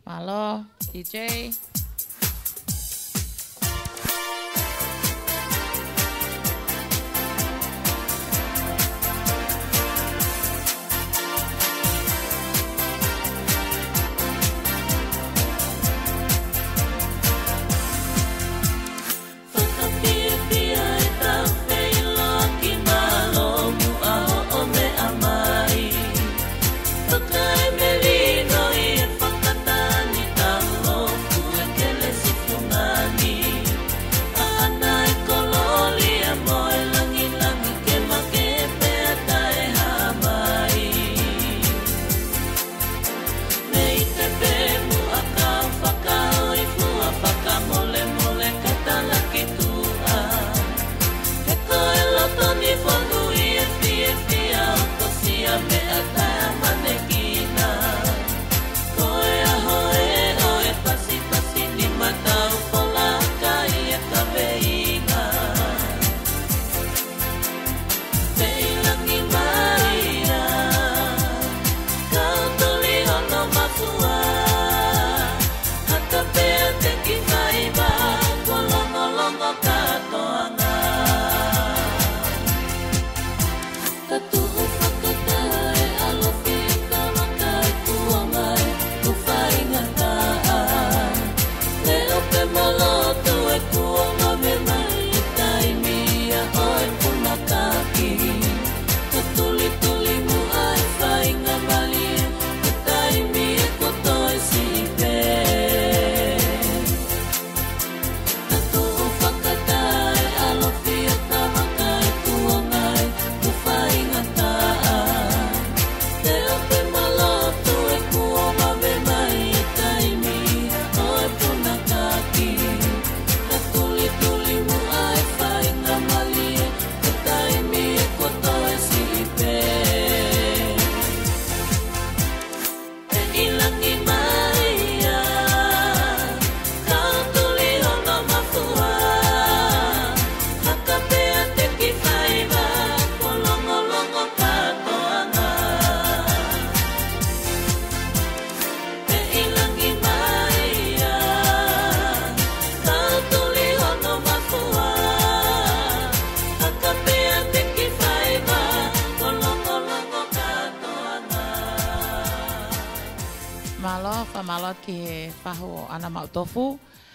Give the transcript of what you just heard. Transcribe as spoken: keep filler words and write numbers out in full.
Mālō, D J. Fakafiefia e tau feʻiloaki, mālō muʻa hoʻo meʻa mai. Fakaemelino ʻi he fakatani, tau lotu e kelesi fungani. ʻAʻana e kolōlia mo e langilangi, ke makehe pea taʻehāmai. Mei te pē muʻa kau fakahōifua, fakamolemole ka talaki tuʻa. He ko e loto ni fonu ʻi he fiefia, ʻoku sia meʻa taʻeʻamanekina. Ko e ʻaho ē ʻo e pasipasi ni, matau fola kai e kaveinga. Feilangi mai ia, kau tuli hono mafua. Haka pea te ki faiva, kuo longolongo kātoanga. Ka tuʻu fakataha e ʻalofi, ka vakai kuo ngai, kuo faingataʻa. Leʻo pē mo lotu e kuonga, mei he taimi ia ʻo e punakaki. Ka tulituli muʻa e faingamālie, ko e taimi ē kuo toe siʻi pē. Ka tuʻu fakataha e ʻalofi, ka vakai kuo ngai, kuo faingataʻa. Leʻo pē mo lotu e kuonga, mei he taimi ia ʻo e punakaki. Ka tulituli muʻa e faingamālie, ko e taimi ē kuo toe siʻi pē. Feilangi mai ia, kau tuli hono mafua. Haka pea te ki faiva, kuo longolongo kātoanga. Feilangi mai ia, kau tuli hono mafua. Haka pea te ki faiva, kuo longolongo kātoanga. Mālō, fakamālō ki he fahu ʻo ʻAna Maʻutofu.